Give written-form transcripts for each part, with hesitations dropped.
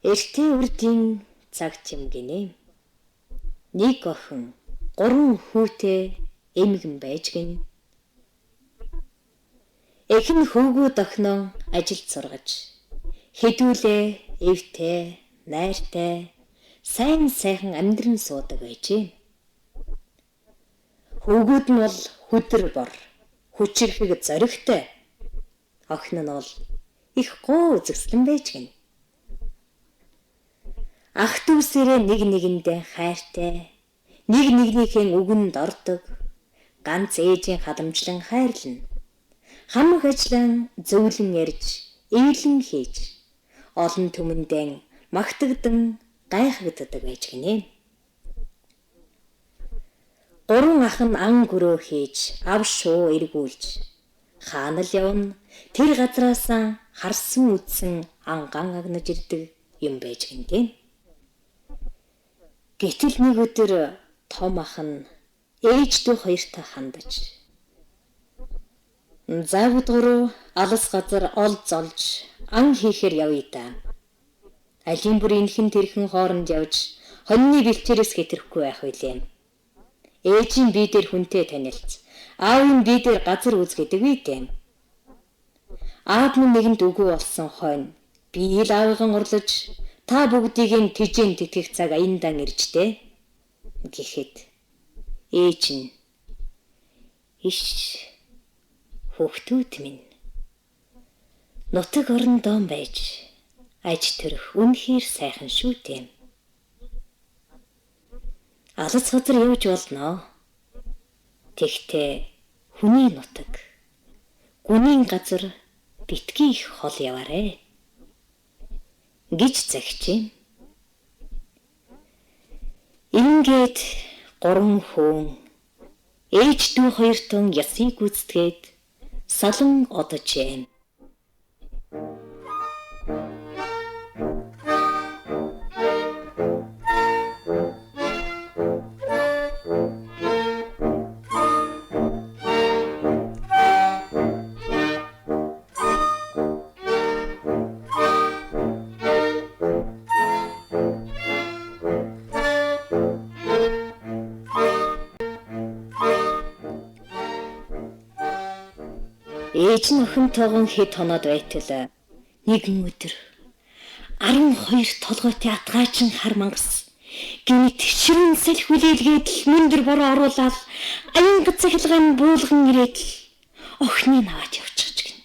Эртээ үрдийн цагт юм гинэ. Нэг охин гурван хүүтэй эмгэн байж гин. Эх нь хүүгүүд охиноо ажилд сургаж хэдүүлээ эвтэй, найртай, сайн сайхан амьдран суудаг байжээ. Хүүгүүд нь бол хүдэр бор, хүчирхэг зоригтой. Охин нь бол их гоо үзэсгэлэн байж гин. Ах дүүсээрээ нэг нэгэндээ хайртай, нэг нэгнийхээ үгэнд ордог, ганц ээжийн халамжлан хайрлана. Хамаг ажлаа зөвлөн ярьж, эвлэн хийж, олон түмэндээ магтагдан гайхагддаг байж гинэ. Гурван ах нь ан гөрөө хийж, ав шуу эргүүлж, хаана л явна тэр газраасаа харсан үдсэн анган агнаж ирдэг юм байж гинэ. Гэтэл нэг өдөр том ах нь ээж дүү хоёртой хандаж, загвдгуруу алас газар ол золж ан хийхээр явъя да. Алийн бүр энхэн тэрхэн хооронд явж хоньны бэлчээрээс хэтрэхгүй байх билээ. Ээжийн бие дээр хүнтэй танилц, аавын бие дээр газар үз гэдэг үедээ. Аав минь нэгэнд үгүй болсон хойно би ил аавыган орлож та бүгдийг нь тэжээн тэтгэх цаг аяндан иржтэй гэхэд ээж нь иш хүүхдүүд минь нутаг орондоо байж аж төрөх үнэхээр сайхан шүү дээ. Алас газар явж болно. Тэгтээ хүний нутаг гүнийн газар битгий их хол яваарэ гэж загчээ. Ингээд гурван хүн ээж дүү хоёртон ясыг гүйцэтгээд салан оджээ. Ээж нь охинтойгон хэд хоноод байтал нэгэн өдөр 12 толгойтой атгаачин хар мангас гинт ширэн салхи хүлээлгээд л мөндөр бороо оруулаад аянга цахилгаан буулган ирээд л охиныг аваад явчихж гин.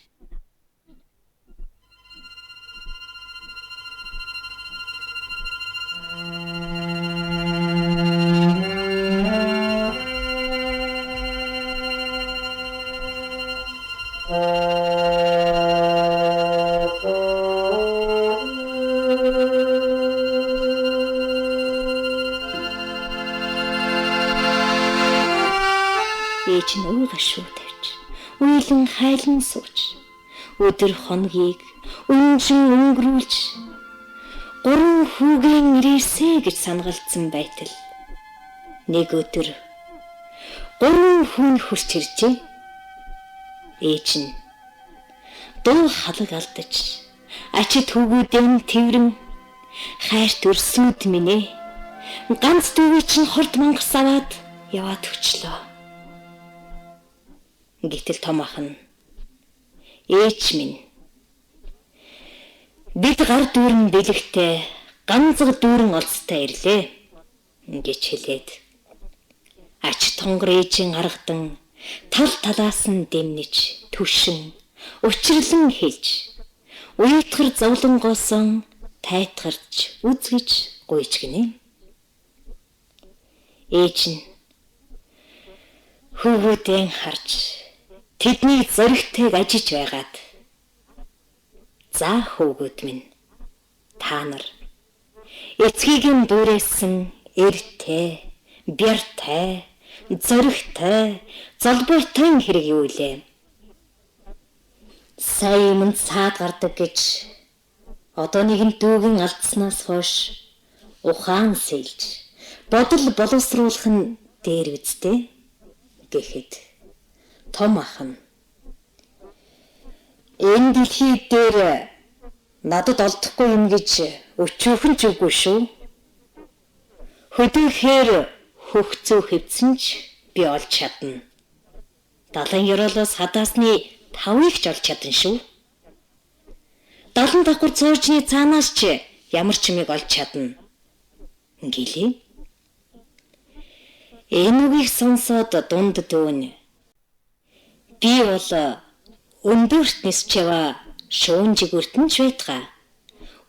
Ээж нь ууг ашуу тавьж, уйлан хайлан сууж, өдөр хоногийг өнжин өнгөрүүлж, гурван хүүгийн ирээсэ гэж сангалцсан байтал нэг өдөр гурван хүн хурч иржээ. Ээж нь дуу халаг алдаж, ачид хүүгүүдэн тэрэн хайрт өрсүүд минь ээ. Ганц дүүгээ чинь хорд мангас аваад яваад өчлөө. Гэтэл том ах нь ээж минь бид гар дүүрэн бэлэгтэй ганцг дүүрэн олзтой ирлээ гэж хэлээд ач тонгор ээжийн аргадан тал талаас нь дэмнэж түшин учирлан хэлж уйтгар зовлонгоосон тайтгарч үзгэж гуйж гинэ. Ээж нь хүүгүүдэн харж тэдний зоригтойг ажиж байгаад за хүүгүүд минь та нар эцгийг нь дүүрээсэн эртэй, бяртай, зоригтой, золбойтой хэрэг юу илээ. Сая юм цаад гардаг гэж одоо нэгэн дүүгэн алдснаас хойш ухаан сэлж бодол боловсруулах нь дээр үсттэй гэхэд том ах нь энэ дэлхий дээр Надад олдохгүй юм гэж өчүүхэн ч үгүй шүү. Хөдөөхээр хөхцөө хэвцэн ч би олж чадна. Далайн ёроолоос хадаасны тавыг ч олж чадна шүү. 70 давхар цуурчны цаанаас ч ямар ч юмыг олж чадна гэлээ. Энэ үгийг сонсоод дунд дүүн би бол өндөрт нисч яваа шуун жигүүртэн ч байтгаа.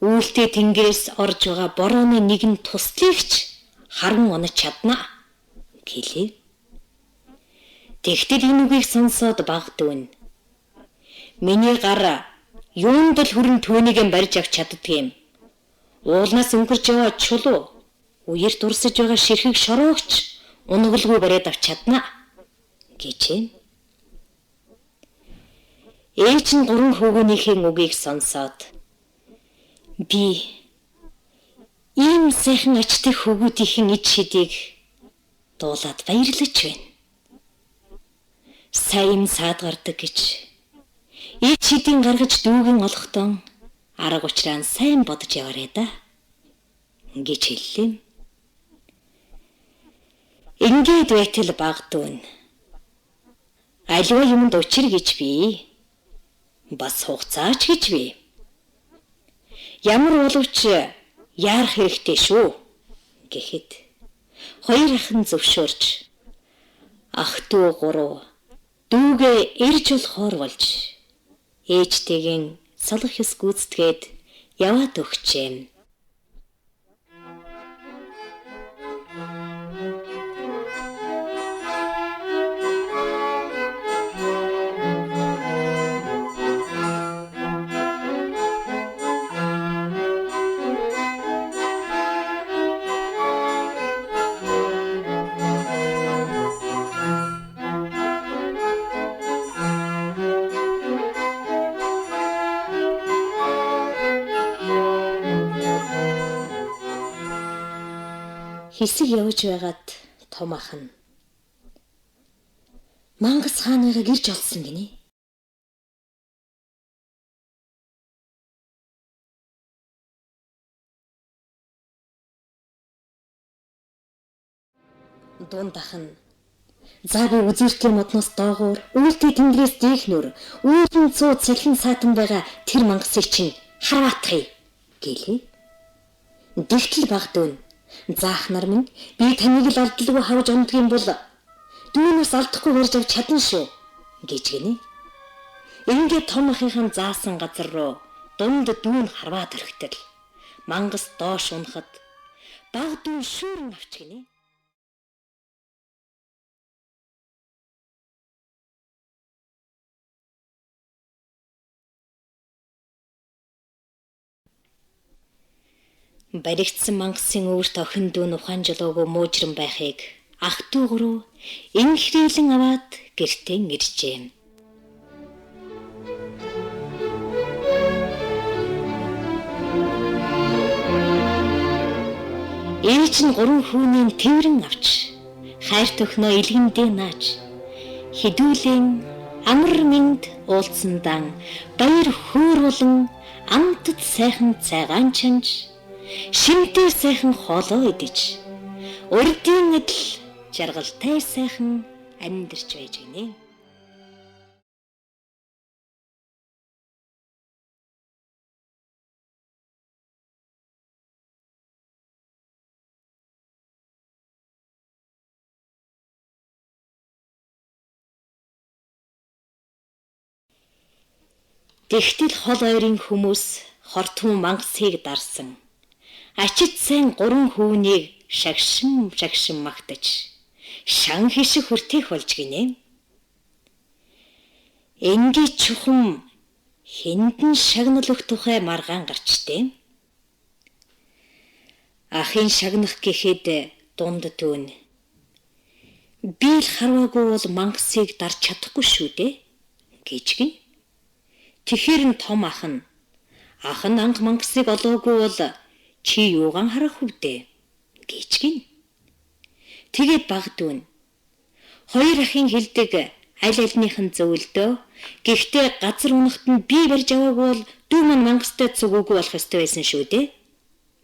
Үйлдэл тэнгэрээс орж байгаа борооны нэгэн туслыгч харан унаж чадна гэлээ. Тэгтэл энэ үгийг сонсоод баг дүүн миний гар юунд л хүрэн түүнийг барьж авч чаддаг юм. Уулнаас өнгөрч яваа чулуу үерт урсаж байгаа ширхэг шороогч унагалгүй бариад авч чадна гэжээ. Ээж нь гурван хүүгийнхээ үгийг сонсоод би ийм сайхан ачтай хүүгүүдийнхэн ид шидийг дуулаад баярлаж байна. Сайн саад гардаг гэж ид шидийн гаргаж дүүгэн олохдон арга учраа сайн бодож яваарэ да гэж хэллээ. Ингээд байтал баг дүүн. Аливаа юмд учир гэж би бас хугацаач гэж би. Ямар боловч яарах хэрэгтэй шүү гэхэд хоёр ах нь зөвшөөрч ах дүү гурав дүүгээ ирж болохоор болж ээжтэйгэн салах ёс гүйцэтгээд яваад өгчээ. Хэсэг явж байгаад том ах нь Мангас хааныгаа гэрж олсон гинэ. Дунд ах нь за би үзүүртэй модноос доогуур үйлдэл тэнгэрээс дээхнүр үүлэн цуу цэлхэн саатан байгаа тэр мангасыг чинь харваатгая гэлээ. Тэгтэл баг дүүн заах нар минь би таныг л алдалгүй хавж ондг юм бол дүүнээс алдахгүй барьж авч чадна шүү гэж гинэ. Ингээд том ахынхаа заасан газар руу дунд дүүн харваад өрхтөл. Мангас доош унахад баг дүүн шүүрэн авч гинэ. Баригдсан мангасын өвөрт охин дүү ухаан жолоогүй муужран байхыг ах дүү гурав энхрийлэн аваад гэртээ иржээ. Ээж нь гурван хүүний тэврэн авч хайр төхнөө илгэндээ нааж хідүүлэн амар минд уулзсандан баяр хөөр болон амтд сайхан цайгаан чанж шимтэй сайхан хоолоо идэж урдын адил жаргалтай сайхан амьдарч байж гинэ. Тэгтэл хол ойрын хүмүүс хортон мангасыг дарсан. Ачид сайн гурван хүүнийг шагшин шагшин магтаж шан хишиг хүртэх болж гинэ. Энгийн чухам хиндэн шагнал өгөх тухай маргаан гарчтэй. Ахын шагнах гэхэд дунд түүн. Би л харваагүй бол мангасыг дарч чадахгүй шүү дээ гэж гин. Тэгэхээр нь том ах нь анх мангасыг олоогүй бол чи юугаан харах вүдэ гэж гин. Тэгээд баг дүүн хоёр ахын хэлдэг Аль альных нь зөвлөдөө. Гэхдээ газар унахт нь би барьж аваагүй бол дүү маань мангастай цуг үгүй болох ёстой байсан шүү дээ.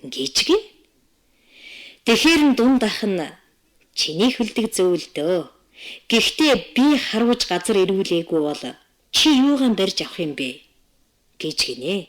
Гэж гин. Тэгэхээр нь дунд ах нь чиний хүлдэг зөвлөдөө. Гэхдээ би харваж газар эргүүлээгүй бол чи юугаан барьж авах юм бэ? Гэж гинэ.